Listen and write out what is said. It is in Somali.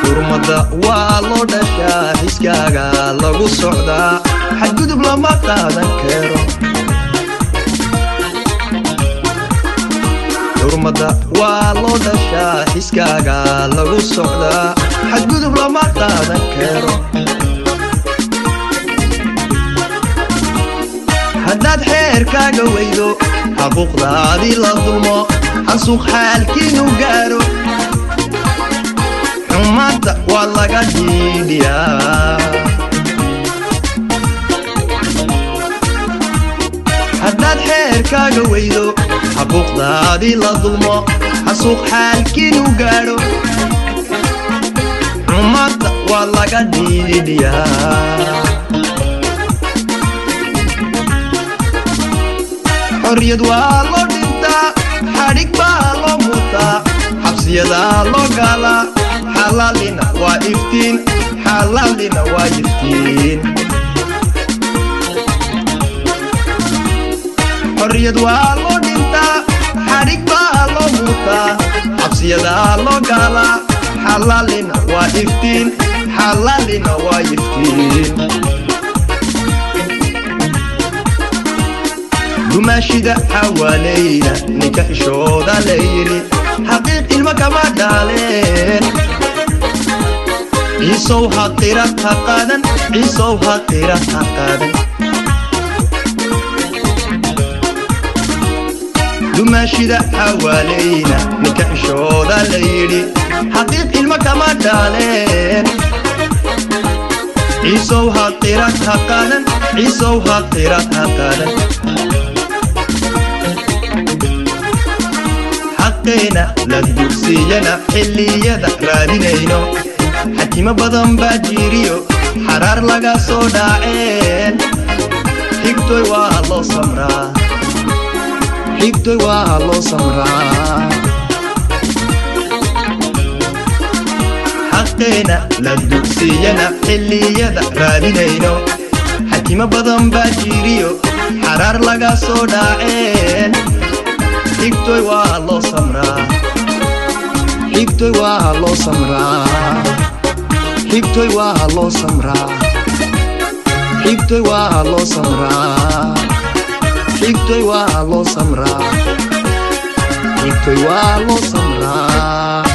Xurmada waa loo dhashaa, xiskaaga lagu socdaa, xadgudub lama qaadan karo. Xurmada waa loo dhashaa, xiskaaga lagu socdaa, xadgudub lama qaadan karo. Haddaad xeerkaaga weydo, xaquuqdaadii la dulmo, xasuuq xaalkiinu gaaro, xumaanta waa laga dhiidhiyaa. Haddaad xeerkaaga weydo, xaquuqdaadii la dulmo, xasuuq xaalkiinu gaadho, xumaanta waa laga dhiidhiyaa. Xorriyad waa loo dhintaa, xadhig baa loo mutaa, xabsiyadaa loo gaalaa, xalaalina waa iftiin, xalaalina waa iftiin. Xorriyad waa loo dhintaa, xadhig baa loo mutaa, xabsiyadaa loo gaalaa, xalaalina waa iftiin, xalaalina waa iftiin. Dumaashida xawaaleyna ninka xishooda la yidhi, xaqiiq ilma kama dhaaleen. Ciisow haqira ha qaadan, ciisow haqira ha qaadan. Dumaashida xawaaleyna ninka xishooda la yidhi, xaqiiq ilma kama dhaaleen. Ciisow haqira ha qaadan, ciisow haqira ha qaadan. Xaqeena la dugsiyana xilliyada raadinayno, xakimo badan baa jiriyo xaraar laga soo dhaaceen. Xigtoy waa loo samraa, xigtoy waa loo samraa. Xaqeena la dugsiyana xilliyada raadinayno, xakimo badan baa jiriyo xaraar laga soo dhaaceen. Xigtoy waa loo samraa, xigtoy waa loo samraa, xigtoy waa loo samraa, xigtoy waa loo samraa, xigtoy waa loo samraa, xigtoy waa loo samraa.